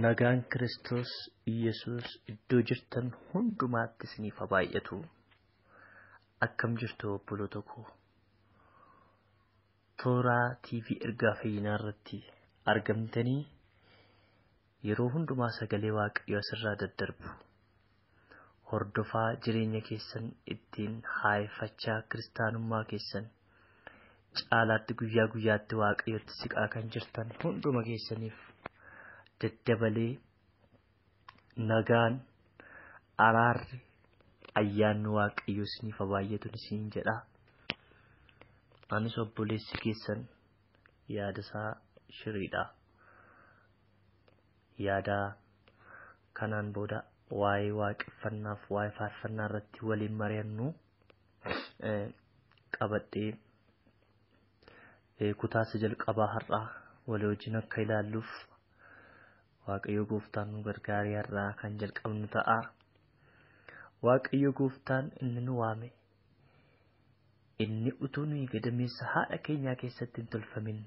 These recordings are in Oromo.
Nagaan Kiristoos Iyyasuus iddoo jirtan hundumaatti isiniif haa baay'atu. Akkam jirtu obboloota koo? Tooraa TV ergaa fayyinaa irratti argamtanii yeroo hundumaa sagalee Waaqayyoo asirraa daddarbu. Hordofaa jireenya keessan ittiin haayeffachaa kiristaanummaa keessan caalaatti guyyaa guyyaatti Waaqayyotti siqaa kan jirtan hunduma keessaniif daddabalee nagaan araarri ayyaanni Waaqayyoo isiniif haa baay'atu isiniin jedha. Anis obboleessi keessan yaadasaa shiriidha. Yaada kanaan booda waa'ee waaqeffannaaf waa'ee faarfannaa irratti waliin mari'annu qabadhee kutaa isa jalqabaa har'aa walii wajjin akka ilaalluuf Waaqayyo gooftaan nu gargaaree har'aa kan jalqabnu ta'a. Waaqayyo gooftaan inni nu waame inni utuu nuyi gadameessa haadha keenyaa keessatti hin tolfamin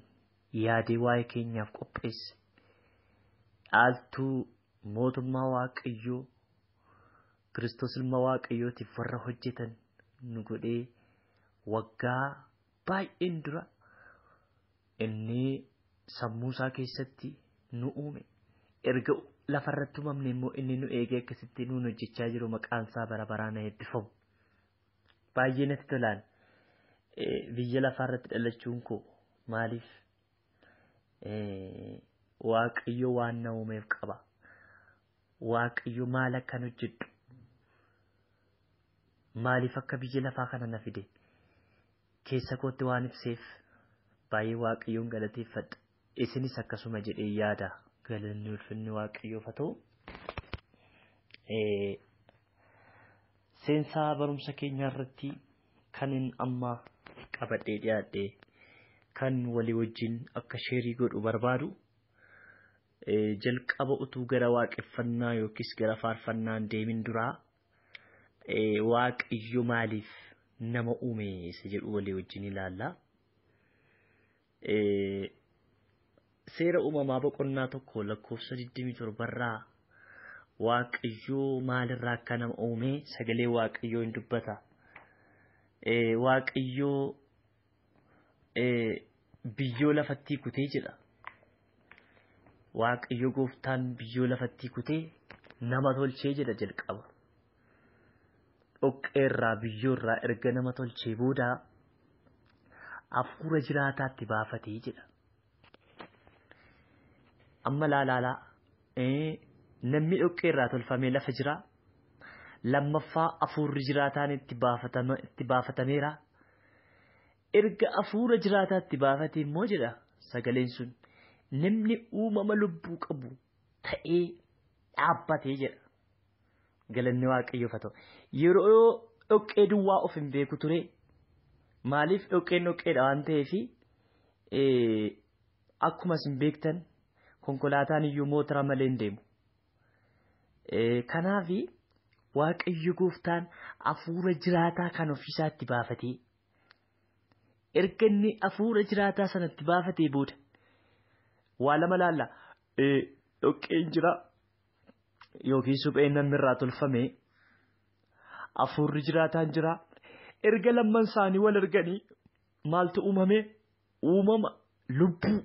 yaadee waa'ee keenyaaf qopheesse dhaaltuu mootummaa Waaqayyoo Kiristoos ilma Waaqayyootiif warra hojjetan nu godhee waggaa baay'een dura inni sammuu isaa keessatti nu uume. Erga lafarratti uumamne immoo inni nu eegee akkasitti nuun hojjechaa jiru maqaan isaa bara baraan eebbifamu. Baay'ee natti tolaan biyya lafaarratti dhalachuun koo maaliif Waaqayyo waan na uumeef qaba. Waaqayyo maal akkan hojjedhu maaliif akka biyya lafaa kana na fide keessa kootti waan ibseef baay'ee Waaqayyoon galateeffadha. Isinis akkasuma jedhee yaada. Galanni ulfinni Waaqayyoof haa ta'u. Seensaa barumsa keenyaa irratti kanin amma qabadhee dhiyaadhe kan walii wajjin akka sheerii godhu barbaadu jalqaba utuu gara waaqeffannaa yookiis gara faarfannaan deemin duraa Waaqayyo maaliif nama uume isa jedhu walii wajjin ilaalla. Seera uumamaa boqonnaa 1 lakkoofsa 27 irraa Waaqayyoo maalirraa akka nama uume sagalee Waaqayyoo hin dubbata. Waaqayyoo biyyoo lafattii kutee jedha. Waaqayyo gooftaan biyyoo lafattii kutee nama tolchee jedha jalqaba. Dhoqqeerraa biyyoorraa erga nama tolchee booda hafuura jiraataatti baafatee jedha. Amma laalaalaa namni dhoqqeerraa tolfamee lafa jira. Lammaffaa hafuurri jiraataan itti baafatameera. Erga hafuura jiraataatti baafate immoo jedha sagaleen sun namni uumama lubbuu qabu ta'ee dhaabbatee jedha. Galanni Waaqayyoof haa ta'u. Yeroo dhoqqee duwwaa of hin beeku ture. Maaliif dhoqqeen dhoqqeedha waan ta'eef akkuma isin beektan konkolaataan iyyuu motora malee hin deemu. Kanaaf Waaqayyo gooftaan hafuura jiraataa kan ofiisaatti baafatee erga inni hafuura jiraataa sanatti baafatee booda waa lama laalla dhoqqeen jira yookiin supheen namni irraa tolfame hafuurri jiraataan jira erga lamman isaanii wal arganii maaltu uumame uumama lubbuu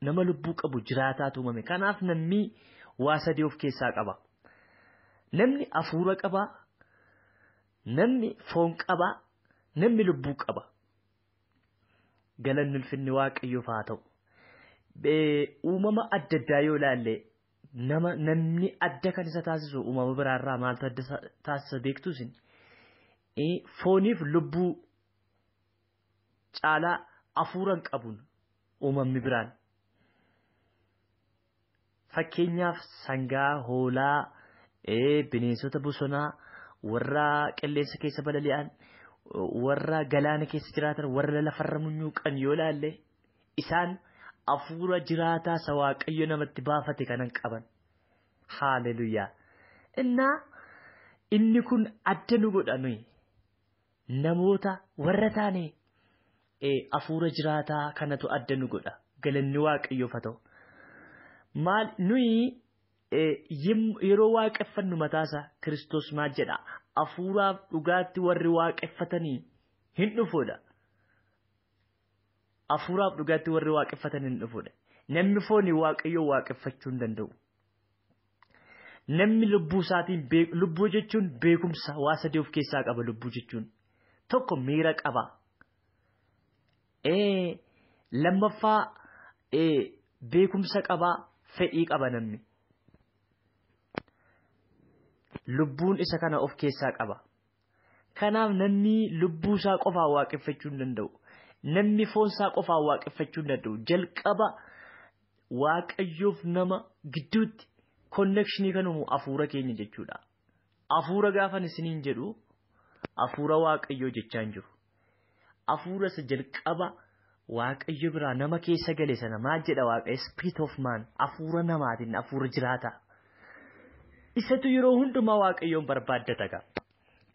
nama lubbuu qabu jiraataatu uumame. Kanaaf namni waa sadii of keessaa qaba. Namni hafuura qaba, namni foon qaba, namni lubbuu qaba. Galanni ulfinni Waaqayyoof haa ta'u. Uumama adda addaa yoo ilaalle namni adda kan isa taasisu uumama biraarraa maaltu adda taasisa beektu isin? Fooniif lubbuu caalaa hafuura hin qabuun uumamni biraan. Fakkeenyaaf sangaa, hoolaa, bineensota bosonaa, warra qilleensa keessa balali'an, warra galaana keessa jiraatan, warra lafarra munyuuqan yoo ilaalle isaan hafuura jiraataa isa Waaqayyo namatti baafate kanan qaban. Haaleluyyaa. Innaa inni kun adda nu godha nuyi. Namoota warra taane hafuura jiraataa kanatu adda nu godha. Galanni Waaqayyoof haa ta'u. Maal nuyi yeroo waaqeffannu mataasaa Kiristoos maal jedha? Hafuuraaf dhugaatti warri waaqeffatanii hin dhufuudha. Hafuuraaf dhugaatti warri waaqeffatan hin dhufuudha. Namni foonii Waaqayyoo waaqeffachuu hin danda'u. Namni lubbuu isaatiin lubbuu jechuun beekumsa waa sadii of keessaa qaba lubbuu jechuun. Tokko miira qaba. Lammaffaa beekumsa qaba, fedhii qaba namni. Lubbuun isa kana of keessaa qaba. Kanaaf namni lubbuu isaa qofaan waaqeffachuu hin danda'u. Namni foon isaa qofaan waaqeffachuu hin danda'u. Jalqaba Waaqayyoof nama gidduutti konnekshinii kan uumu hafuura keenya jechuudha. Hafuura gaafan isiniin jedhu hafuura Waaqayyoo jechaa hin jiru. Hafuura isa jalqaba Waaqayyo biraa nama keessa gale sana maal jedha Waaqayyo? Spirit of man, hafuura namaatiin hafuura jiraata. Isatu yeroo hundumaa Waaqayyoon barbaaddata gaa.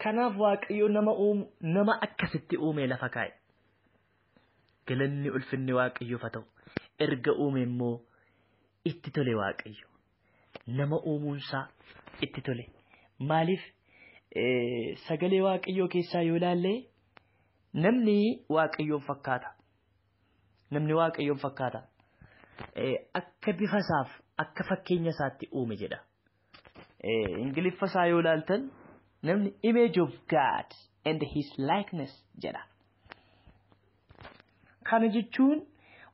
Kanaaf Waaqayyo nama uumu nama akkasitti uume lafa kaa'e. Galanni ulfinni Waaqayyoof haa ta'u. Erga uume immoo itti tole Waaqayyo. Nama uumuunsaa itti tole. Maaliif sagalee Waaqayyoo keessaa yoo ilaalle namni Waaqayyoon fakkaata. Namni Waaqayyoon fakkaata. Akka bifa isaaf akka fakkeenya isaatti uume jedha. Ingiliffa isaa yoo ilaaltan namni image of God and his likeness jedha. Kana jechuun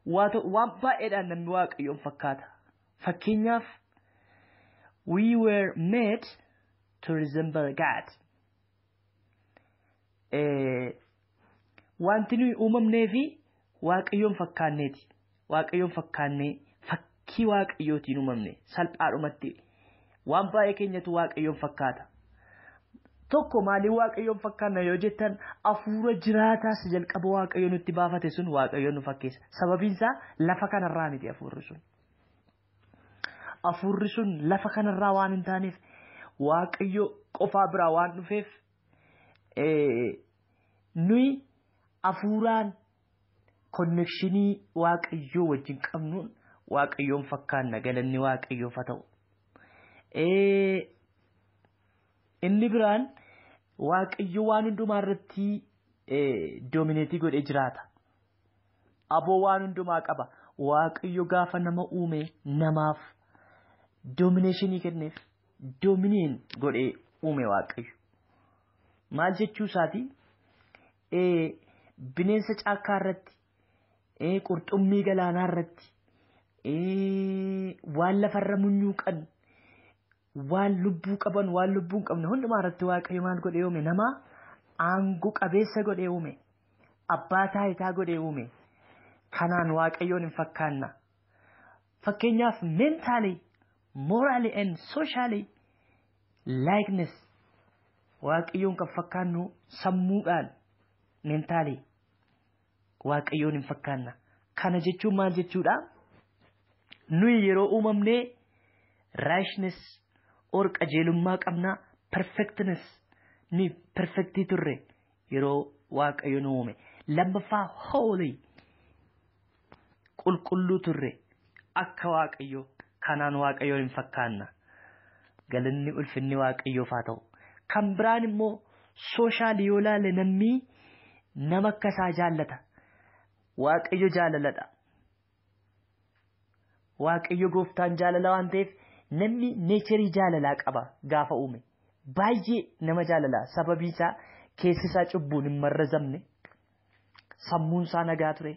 waan baay'eedhaan namni Waaqayyoon fakkaata. Fakkeenyaaf, we were made to resemble God. Wanti nuyi uumamnee fi Waaqayyoon fakkaanneeti. Waaqayyoon fakkaannee fakkii Waaqayyootiin uumamne salphaadhumatti waan baay'ee keenyatu Waaqayyoon fakkaata. Tokko maaliin Waaqayyoon fakkaanna yoo jettan, hafuura jiraataas jalqaba Waaqayyo nutti baafate sun Waaqayyoon nu fakkeessa. Sababiin isaa lafa kanarraa miti hafuurri sun. Hafuurri sun lafa kanarraa waan hin taaneef, Waaqayyo qofaa biraa waan dhufeef, nuyi hafuuraan konnekshinii Waaqayyoo wajjin qabnuun Waaqayyoon fakkaanna. Galanni Waaqayyoof haa ta'u. Inni biraan Waaqayyo waan hundumaa irratti dominate godhee jiraata. Aboo waan hundumaa qaba. Waaqayyo gaafa nama uume namaaf domination kenneef, dominion godhee uume Waaqayyo. Maal jechuu isaati? Bineensa caakkaa irratti, qurxummii galaanaa irratti, waan lafarra munyuuqan, waan lubbuu qaban, waan lubbuu hin qabne hundumaa irratti Waaqayyo maal godhee uume? Nama aangoo qabeessa godhee uume. Abbaa taayitaa godhee uume. Kanaan Waaqayyoon hin fakkaanna. Fakkeenyaaf, mentally, morally and socially likeness, Waaqayyoon kan fakkaannu sammuudhaan, mentally Waaqayyoon hin fakkaanna. Kana jechuun maal jechuudha? Nuyi yeroo uumamnee righteousness or qajeelummaa qabna, perfectness, ni perfect turre yeroo Waaqayyo nu uume. Lammaffaa, holy, qulqulluu turre akka Waaqayyo. Kanaan Waaqayyoon hin fakkaanna. Galanni ulfinni Waaqayyoof haa ta'u. Kan biraan immoo social yoo ilaale namni nama akka isaa jaallata. Waaqayyo jaalaladha. Waaqayyo gooftaan jaalala waan ta'eef namni nature jaalalaa qaba gaafa uume. Baay'ee nama jaalalaa, sababii isaa keessi isaa cubbuun hin marrazamne, sammuun isaa nagaa ture,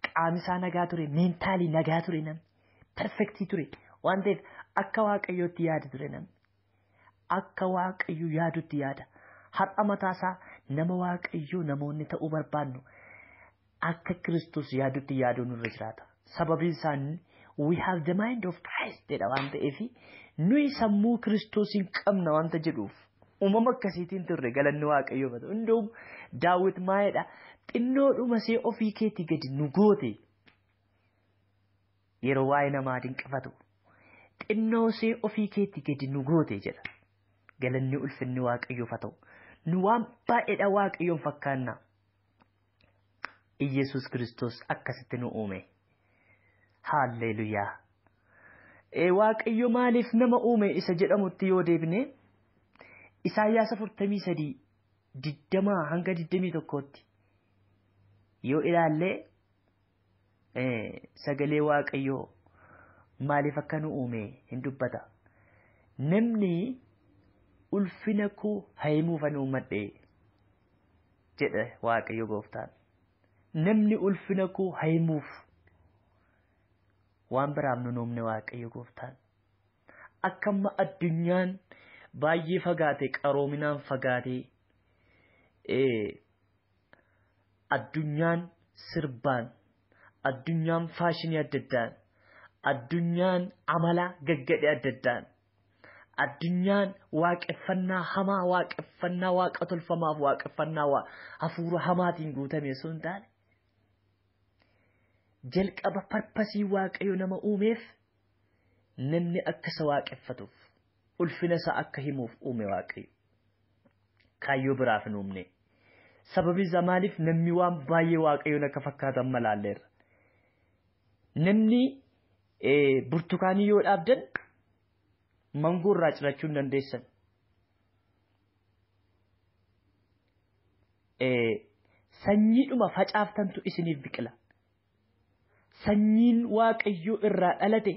qaamni isaa nagaa ture, mentally nagaa ture, namni perfect ture waan ta'eef akka Waaqayyootti yaada ture namni. Akka Waaqayyo yaadutti yaada. Har'a mataasaa nama Waaqayyoo namoonni ta'uu barbaannu akka Kiristoos yaadutti yaaduu nurra jiraata. Sababiin isaa we have the mind of Christ jedha waan ta'eef, nuyi sammuu Kiristoosiin qabna waanta jedhuuf uumama akkasiitiin turre. Galanni Waaqayyoof haa ta'u. Hunduum Daawit maayedha? Xinnoodhuma see ofii keetii gadi nu goote. Yeroo waa'ee namaa dinqifatu xinnoo see ofii keetii gadi nu goote jedha. Galanni ulfinni Waaqayyoof haa ta'u. Nu waan baay'eedha Waaqayyoon fakkaanna. Iyyasuus Kiristoos akkasitti nu uume. Haalleluuyaa. Waaqayyo maaliif nama uume isa jedhamutti yoo deebine Isaayyaas 43 20 hanga 21tti yoo ilaalle sagalee Waaqayyoo maaliif akka nu uume hin dubbata. Namni ulfina koo himuufan uummadhe jedha Waaqayyo gooftaan. Namni ulfina koo himuuf waan biraaf nu uumne Waaqayyo gooftaan. Akka amma addunyaan baay'ee fagaate qaroominaan fagaate addunyaan sirbaan addunyaan faashinii adda addaan addunyaan amala gaggadhe adda addaan addunyaan waaqeffannaa hamaa waaqeffannaa waaqa tolfamaaf waaqeffannaa hafuura hamaatiin guutame osoo hin taane jalqaba parpasii Waaqayyo nama uumeef namni akka isa waaqeffatuuf ulfina isaa akka himuuf uume Waaqayyo. Kaayyoo biraaf hin uumne. Sababi isaa maaliif namni waan baay'ee Waaqayyoon akka fakkaatan malaalleerra. Namni burtukaanii yoo dhaabdan mangoo irraa cirachuu hin dandeessan. Sanyiidhuma facaaftantu isiniif biqila. Sanyiin Waaqayyoo irraa dhalate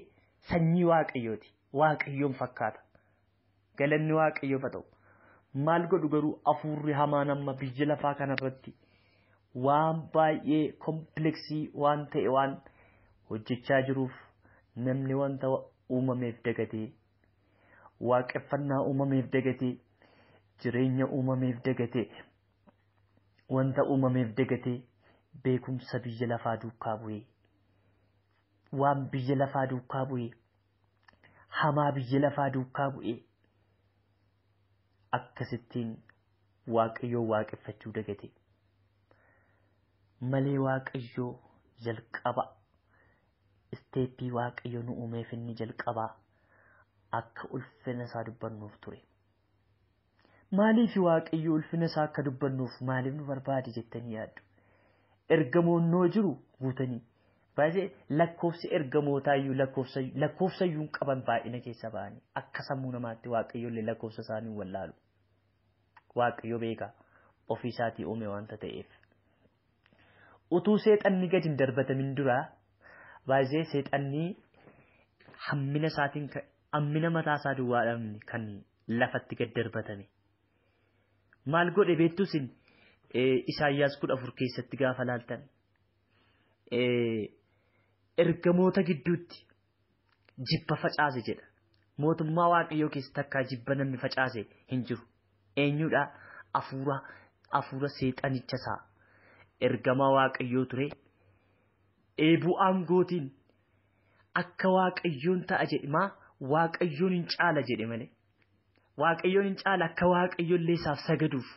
sanyii Waaqayyooti. Waaqayyoon fakkaata. Galanni Waaqayyoof haa ta'u. Maal godhu garuu hafuurri hamaan amma biyya lafaa kanarratti waan baay'ee kompleksii waan ta'e waan hojjechaa jiruuf namni wanta uumameef dagatee waaqeffannaa uumameef dagatee jireenya uumameef dagatee wanta uumameef dagatee beekumsa biyya lafaa duukaa bu'ee waan biyya lafaa duukaa bu'ee hamaa biyya lafaa duukaa bu'ee akkasittiin Waaqayyoo waaqeffachuu dagate malee Waaqayyoo jalqaba isteeppii Waaqayyo nu uumeef inni jalqabaa akka ulfina isaa dubbannuuf ture. Maaliif Waaqayyo ulfina isaa akka dubbannuuf maaliif nu barbaade jettanii yaaddu? Ergamoonnoo jiru guutanii baay'ee lakkoofsi ergamootaa iyyuu lakkoofsa iyyuu hin qaban baay'ina keessa ba'anii akka sammuu namaatti Waaqayyo illee lakkoofsa isaanii wallaalu. Waaqayyo beeka ofii isaatii uume waanta ta'eef. Utuu seexanni gadi hin darbatamin dura baay'ee seexanni hammina isaatiin hammina mataa isaa duwwaadhaan kan lafatti gad darbatame. Maal godhe beektus Isaayyaas 14 keessatti gaafa laaltan. Ergamoota gidduutti jibba facaase jedha. Mootummaa Waaqayyoo keessa takkaa jibba namni facaase hin jiru. Eenyudha? Hafuura seexanicha isaa. Ergamaa Waaqayyoo ture. Eebuu aangootiin akka Waaqayyoon ta'a jedhe maa Waaqayyoon hin caala jedhe malee. Waaqayyoon hin caala akka Waaqayyoon illee isaaf sagaduuf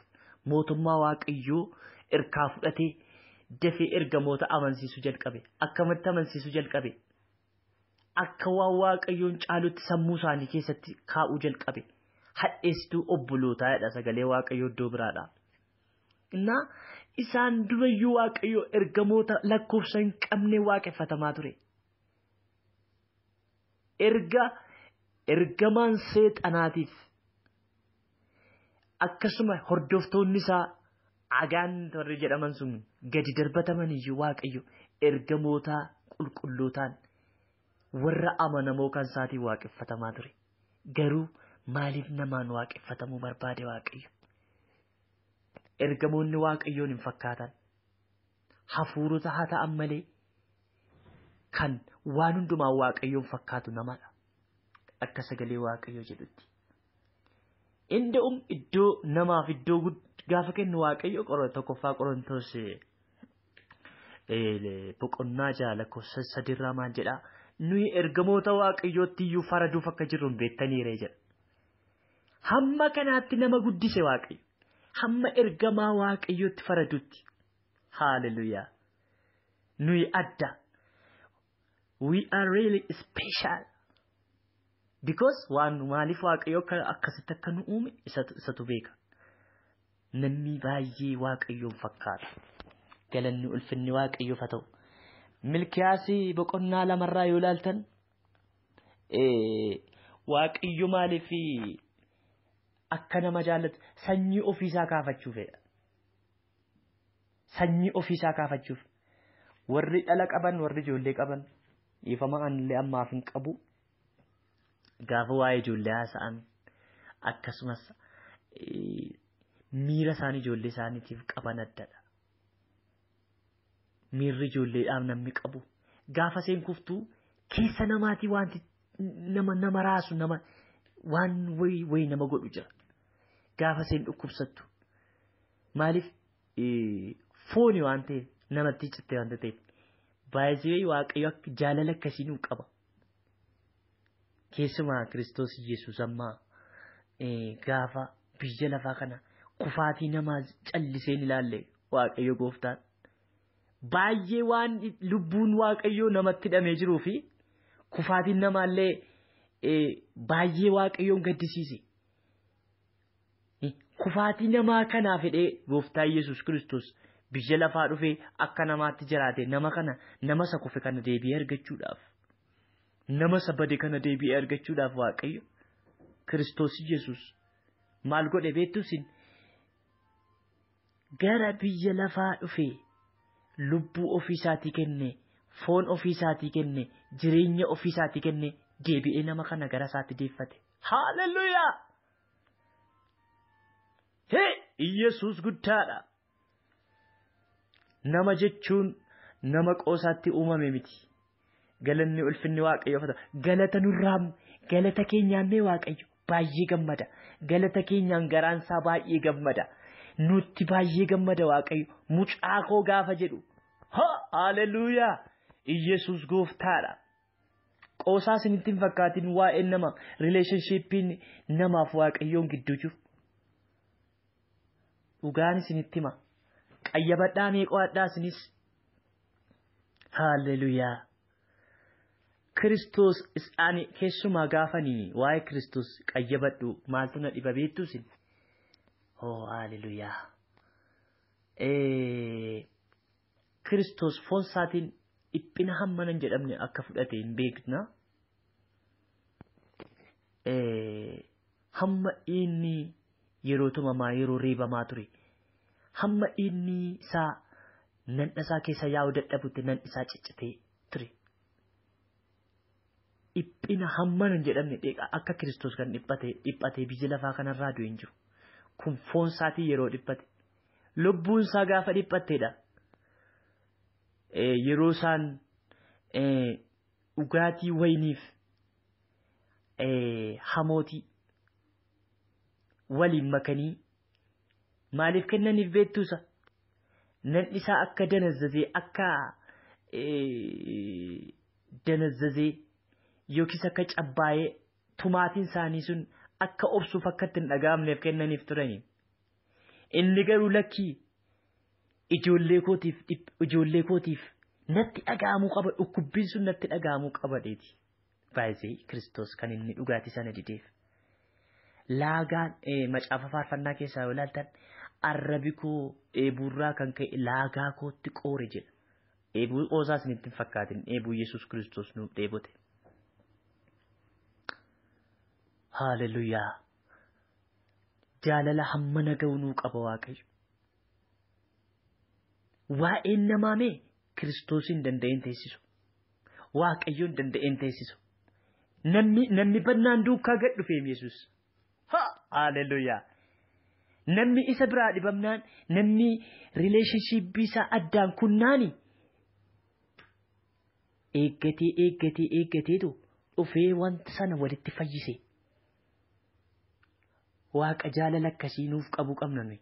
mootummaa Waaqayyoo irkaa fudhatee dafee ergamoota amansiisuu jalqabe. Akkamitti amansiisuu jalqabe? Akka waan Waaqayyoon caalutti sammuu isaanii keessatti kaa'uu jalqabe. Hadheessituu obbolootaa jedha sagalee Waaqayyoo iddoo biraadha. Innaa isaan durayyuu Waaqayyoo ergamoota lakkoofsa hin qabne waaqeffatamaa ture. Erga ergamaan seexanaatiif akkasuma hordoftoonni isaa agaan warri jedhaman sun gadi darbataman iyyuu Waaqayyo ergamoota qulqullootaan warra amanamoo kan isaatiin waaqeffatamaa ture. Garuu maaliif namaan waaqeffatamuu barbaade Waaqayyo? Ergamoonni Waaqayyoon hin fakkaatan. Hafuurota haa ta'an malee kan waan hundumaan Waaqayyoon fakkaatu namadha. Akka sagalee Waaqayyoo jedhutti. Inda'um iddoo namaaf iddoo gaafa kennu Waaqayyo tokkoffaa Qorontos boqonnaa 6 lakkoofsa 3 irraa maal jedhaa? Nuyi ergamoota Waaqayyootti iyyuu faraduuf akka jirru hin beektaniire jedha. Hamma kanaatti nama guddise Waaqayyo. Hamma ergamaa Waaqayyootti faradutti. Haaleluyyaa. Nuyi adda. We are really special. Because waan maaliif Waaqayyo akkasitti akka nu uume isatu beeka. Namni baay'ee Waaqayyoon fakkaata. Galanni ulfinni Waaqayyoof haa ta'u. Milkiyaas boqonnaa 2 irraa yoo ilaaltan Waaqayyo maaliif akka nama jaallatu sanyii ofiisaa kaafachuufidha. Sanyii ofiisaa kaafachuuf warri dhala qaban warri ijoollee qaban dhiifama anillee ammaaf hin qabu. Gaafa waa'ee ijoollee haasa'an akkasumas miira isaan ijoollee isaaniitiif qaban addadha. Miirri ijoolleedhaaf namni qabu gaafa seen kuftuu keessa namaatii wanti nama raasu nama waan wayi nama godhu jira. Gaafa seen dhukkubsattu maaliif fooni waan ta'eef namatti citte waan ta'eef baay'ee Waaqayyo akka jaalala akkasii nuu qaba. Keessumaa Kiristoos Yesuus ammaa gaafa biyya lafaa kana kufaatii namaa calliseen ilaalle Waaqayyo gooftaan. Baay'ee waan lubbuun Waaqayyoo namatti hidhamee jiruu fi kufaatiin namaallee baay'ee Waaqayyoon gaddisiise. Kufaatii namaa kanaa fedhee gooftaa Yesuus Kiristoos biyya lafaa dhufee akka namaatti jiraate nama kana nama isa kufe kana deebi'ee argachuudhaaf nama isa bade kana deebi'ee argachuudhaaf Waaqayyo Kiristoos Yesuus maal godhe beektuusin gara biyya lafaa dhufee lubbuu ofiisaatii kenne foon ofiisaatii kenne jireenya ofiisaatii kenne deebi'ee nama kana gara isaatti deeffate. Haaleluyyaa! Hee! Yesuus guddaadha! Nama jechuun nama qoosaatti uumame miti. Galanni ulfinni Waaqayyoof haa ta'u. Galata nurraa galata keenyaan mee Waaqayyo baay'ee gammada. Galata keenyaan garaan isaa baay'ee gammada. Nutti baay'ee gammada Waaqayyo. Mucaa koo gaafa jedhu. Haaleluyyaa! Yesuus gooftaadha. Qoosaa isinitti hin fakkaatin waa'een nama rileeshinshiippiin namaaf Waaqayyoon gidduu jiru. Dhugaan isinitti hima. Qayyabadhaa mee qo'adhaa isinis. Haaleluyyaa. Kiristoos ani keessumaa gaafanii waa'ee Kiristoos qayyabadhu maaltu na dhiba beektu isin? Oh haaleluyyaa. Kiristoos foon isaatiin dhiphina hammana hin jedhamne akka fudhate hin beekna. Hamma inni yeroo tumamaa yeroo reebamaa ture. Hamma inni isaa nan isaa keessa yaa'uu dadhabutti nan isaa ciccitee ture. Dhiphina hammana hin jedhamne akka Kiristoos kan dhiphatee biyya lafaa kanarraa du'e hin jiru. Kun foon isaatii yeroo dhiphate. Lubbuun isaa gaafa dhiphatteedha. Yeroo isaan dhugaatii wayiniif hamootii waliin makanii maaliif kennaniif beektuusa? Nan isaa akka danazzazee akka danazzazee yookiis akka cabbaa'ee tumaatiin isaanii sun akka obsuuf akka itti hin dhaga'amneef kennaniif turanii. Inni garuu lakkii ijoollee kootiif natti dhaga'amuu qaba dhukkubbiin sun natti dhaga'amuu qaba deeti. Baay'ee Kiristoos kan inni dhugaatii sana dideef. Laagaan macaafa faarfannaa keessaa yoo ilaaltan arrabi koo dheebuurraa kan ka'e laagaa kootti qoore jedha. Dheebuu qoosaa isinitti hin fakkaatin dheebuu Yesuus Kiristoos nuuf dheebote. Haaleluyyaa. Jaalala hammana ga'u nuu qaba Waaqayyo. Waa'een namaa mee Kiristoosiin danda'een teessisu. Waaqayyoon danda'een teessisu. Namni bannaan duukaa gad dhufeem Yesuus. Haaleluyyaa. Namni isa biraa dhibamnaan namni rileeshinshiippii isaa addaan kunnaani eeggateetu dhufee wanta sana walitti fayyise. Waaqa jaalala akkasii nuuf qabu qabna nuyi.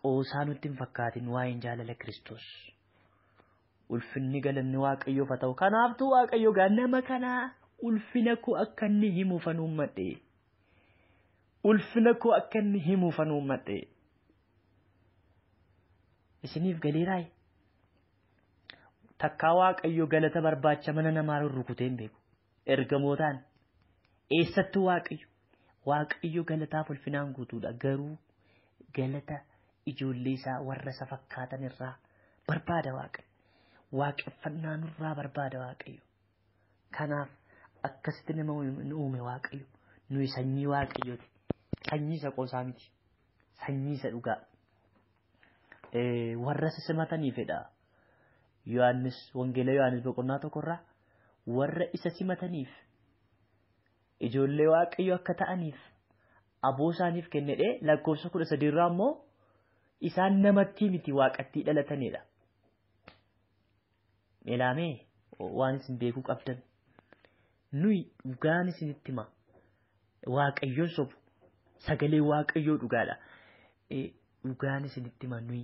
Qoosaa nutti hin fakkaatin waa'een jaalala Kiristoos. Ulfinni galanni Waaqayyoof haa ta'u. Kanaaftuu Waaqayyo gaa nama kanaa ulfina koo akka inni himuufan uummadhe. Ulfina koo akka inni himuufan uummadhe. Isiniif galeeraayi. Takkaa Waaqayyo galata barbaacha mana namaa rurrukutee hin beeku. Ergamootaan eessattuu Waaqayyo. Waaqayyo galataaf ulfinaan guutuudha. Garuu galata ijoollee isaa warra isa fakkaatan irraa barbaada Waaqayyo. Waaqeffannaa nurraa barbaada Waaqayyo. Kanaaf akkasitti nama uume Waaqayyo. Nuyi sanyii Waaqayyooti. Sanyii isa qoosaa miti. Sanyii isa dhugaa. Warra isa simataniifidha. Yohaannis Wangeela Yohaannis boqonnaa tokkorraa warra isa simataniif ijoollee Waaqayyo akka ta'aniif aboo isaaniif kennedhee lakkoofsa 13 irraa immoo isaan namatti miti waaqatti dhalatanidha. Ilaamee waan isin beekuu qabdan nuyi dhugaan isinitti hima. Waaqayyoon sobu sagalee Waaqayyoo dhugaadha. Dhugaan isinitti hima nuyi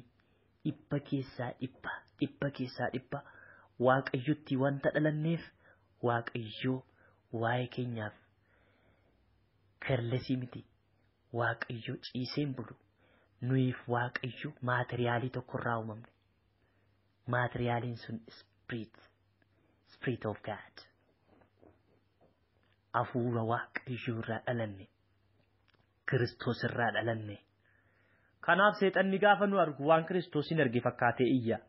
dhibba keessaa dhibba dhibba keessaa dhibba Waaqayyotti wanta dhalanneef Waaqayyoo waa'ee keenyaaf careless miti. Waaqayyo ciisee hin bulu. Nuyiif Waaqayyo maatiriyaalii tokkorraa uumamne. Maatiriyaaliin sun spirit, spirit of God. Hafuura Waaqayyoo irraa dhalanne. Kiristoos irraa dhalanne. Kanaaf seexanni gaafa nu argu waan Kiristoos hin arge fakkaatee iyya.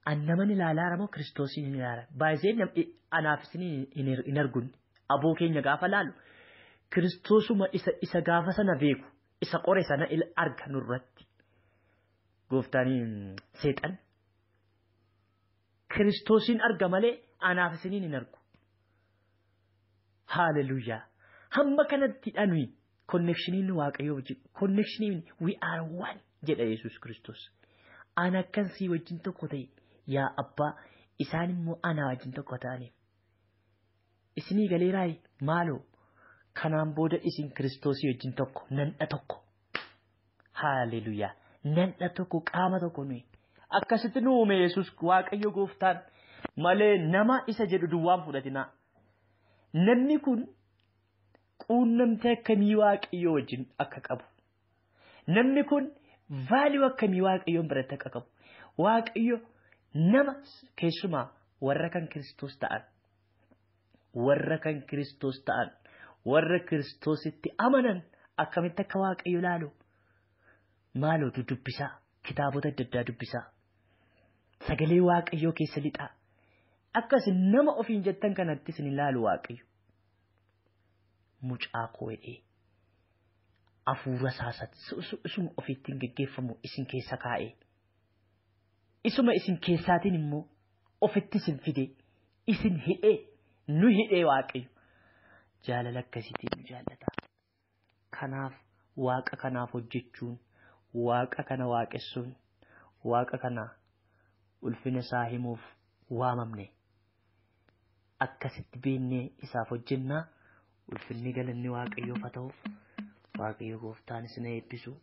An naman ilaalaa moo Kiristoosiin hin ilaala? Baay'ee anaaf isin hin argun. Aboo keenya gaafa laalu Kiristoosuma isa gaafa sana beeku isa qore sana arga nurratti. Gooftaan seexan Kiristoosiin arga malee anaaf isiniin hin argu. Haaleluyyaa. Hamma kanatti nuyi connectioniin Waaqayyoo wajjin connectioniin we are one jedha Yesuus Kiristoos. Ana akkan sii wajjin tokko ta'e yaa abbaa isaan immoo anaa wajjin tokko ta'aniif. Isinii galeeraayi maaloo kanaan booda isin Kiristoosii wajjin tokko nandha tokko. Haaleluyyaa. Nandha tokko qaama tokko nuyi. Akkasitti nu uume Yesuus Waaqayyo gooftaan malee nama isa jedhu duwwaan fudhatinaa. Namni kun quunnamtii akkamii Waaqayyo wajjin akka qabu. Namni kun value akkamii Waaqayyoon biratti akka qabu. Waaqayyo nama keessumaa warra kan Kiristoos ta'an. Warra kan Kiristoos ta'an. Warra Kiristoositti amanan akkamitti akka Waaqayyo laalu. Maaloo dubbisaa. Kitaabota adda addaa dubbisaa. Sagalee Waaqayyoo keessa lixaa. Akkas nama ofiin jettan kanatti isin ilaalu Waaqayyo. Mucaa koo jedhee hafuura isaasatti isuma ofiittiin geggeeffamu isin keessa kaa'ee isuma isin keessaatiin immoo ofitti isin fide isin hidhee nu hidhee Waaqayyo. Jaalala akkasiitiin nu jaallata. Kanaaf Waaqa kanaaf hojjechuun, Waaqa kana waaqessuun, Waaqa kana ulfina isaa himuuf waamamne. Akkasitti beennee isaaf hojjennaa. Ulfinni galanni Waaqayyoof haa ta'u. Waaqayyo gooftaan isin eebbisu.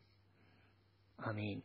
Ameen.